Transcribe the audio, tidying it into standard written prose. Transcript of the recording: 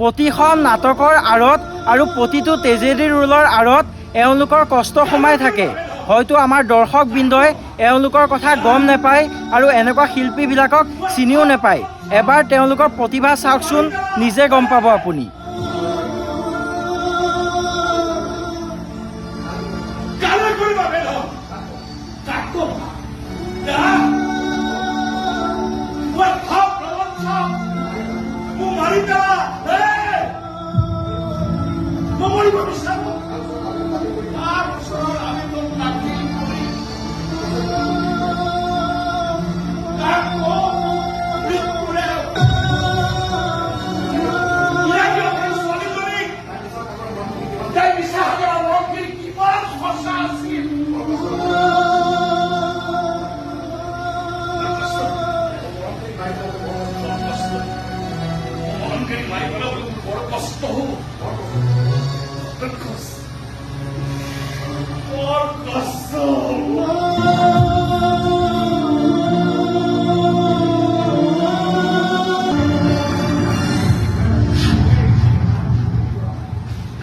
প্ৰতিখন নাটকৰ আঁৰত আৰু প্ৰতিটো ট্ৰেজেডি ৰোলৰ আঁৰত এওঁলোকৰ কষ্ট সোমাই থাকে। হয়তো আমাৰ দৰ্শকবৃন্দই এওঁলোকৰ কথা গম নাপায় আৰু এনেকুৱা শিল্পীবিলাকক চিনিও নাপায়। এবাৰ তেওঁলোকৰ প্ৰতিভা চাওকচোন, নিজে গম পাব আপুনি। কালৈ কৰিবা বেদন? কাক ক'বা? কাক? মই ভাৱ প্ৰবঞ্চক, মোক মাৰি পেলা। এই! মই মৰিব বিচাৰো। তাৰ ওচৰত আবেদন দাখিল কৰি কাক কওঁ মৃত্যুৰে ইয়াকে সেই ছোৱালীজনীক, তাই বিশ্বাস কৰা মৰমখিনি কিমান সঁচা আছিল। মৰমখিনি মাৰি পেলাবলৈ মোৰ বৰ কষ্ট হ'ব।